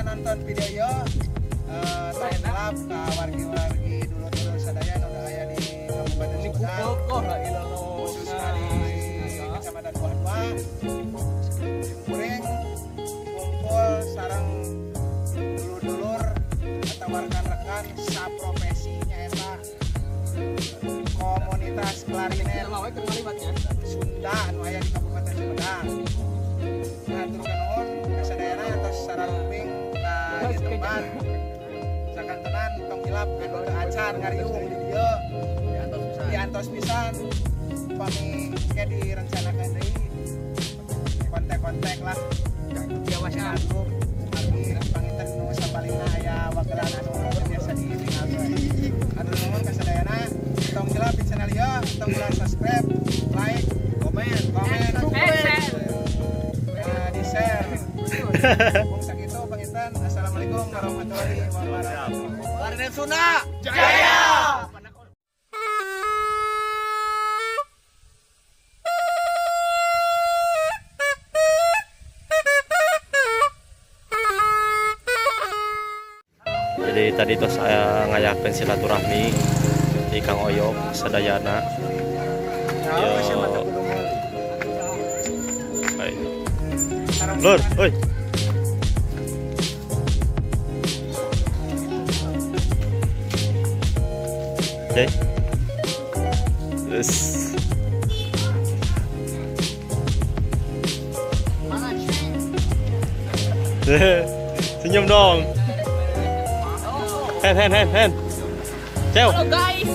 Nonton video tong ka wargi-wargi dulur-dulur sadaya nu aya di Kabupaten Sumedang, khususnya di Kecamatan Buah Dua. Kuring kumpul sareng dulur-dulur atau rekan-rekan saprofesi nyaeta komunitas klarinet Sunda anu aya di Kabupaten Sumedang. Hatur nuhun ka sadayana atas sararumping ka ieu tempat. Sakantenan tong hilap anu teu acan ngariung di dieu. Diantos pisan. Upami ke direncanakeun deui kontak-kontak lah. Diawasan kumargi panginten nu sapalihna aya wagelan anu biasa ditinggalkeun. Hatur nuhun ka sadayana. Tong hilap di channel ieu, tong hilap subscribe, like, komen, di share. Bung sakitu panginten. Assalamualaikum warahmatullahi wabarakatuh. Klarinet Sunda Jaya. Jadi tadi tuh saya ngayakeun silaturahmi di Kang Oyok sadayana. Yo. Lur, oi. Oke. Terus. Senyum dong. Hen hen hen hen. Ciao. Halo guys.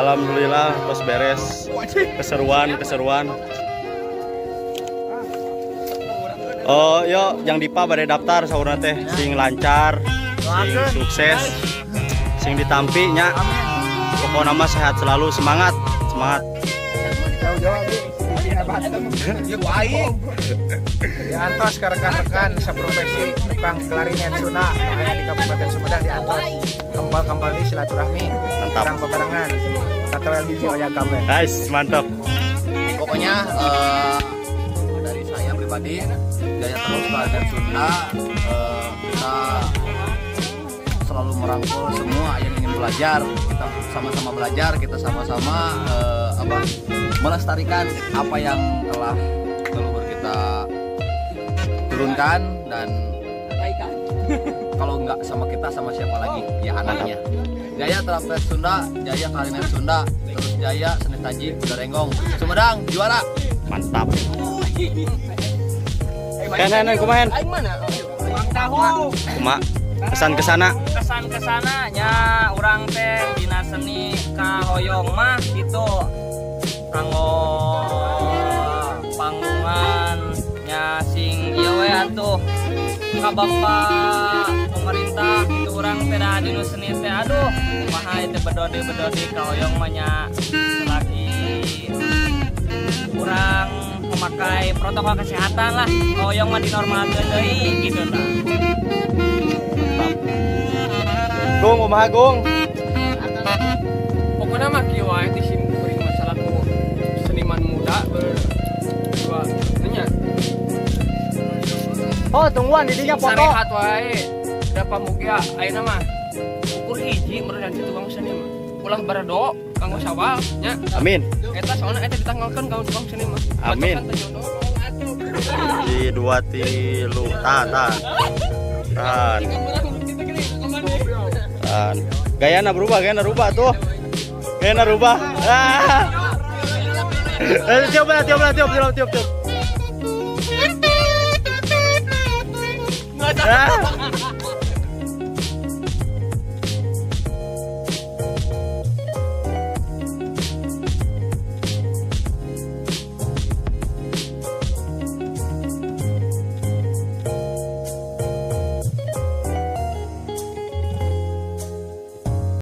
Alhamdulillah tos beres. Keseruan, keseruan. Oh, yo yang Dipa bade daftar saurna teh sing lancar, sing sukses, sing ditampi nya. Pokoknya mah sehat selalu, semangat, semangat. Diantos ke rekan-rekan seprofesi tukang klarinet Sunda aya di Kabupaten Sumedang diantos kempal-kempal di silaturahmi. Mantap. Urang bebarengan satewel hiji oya kabeh. Guys, mantap. Pokoknya dari saya pribadi jaya terus klarinet Sunda. Kita selalu merangkul semua yang ingin belajar. Kita sama-sama belajar, kita sama-sama melestarikan apa yang telah leluhur kita turunkan, dan kalau nggak sama kita sama siapa lagi, ya anaknya. Jaya trompet Sunda, jaya klarinet Sunda, terus jaya seni taji kuda renggong. Sumedang juara. Mantap. Ken, kumaha? Tahu. Kumaha? Kesan kesana. Kesan kesana nya urang teh dina seni kahoyong mah gitu. Kanggo panggungan nya sing ieu we atuh ka bapak pemerintah gitu, urang teh da dinu seni teh aduh kumaha teh bedodi-bedodi kahoyong mah nya selagi urang memakai protokol kesehatan lah, kahoyong mah dinormalkeun deui gitu tah. Gung, kumaha Gung? Pokoknya mah kieu wae ti sim kuring masalah ku seniman muda berdua nya. Oh, tungguan di dinya foto. Sarehat wae. Da pamugia ayeuna mah ukur hiji meureun si tukang seni mah. Ulah baredo kanggo sawal nya. Amin. Eta soalna eta ditanggalkeun kanggo tukang seni mah. Amin. Di dua tilu tahan tahan. Tahan. Tahan. Gayana berubah, gayana rubah tuh. Gayana rubah. Ah. Tiup lah, tiup lah, tiup, tiup, tiup, tiup. Ah.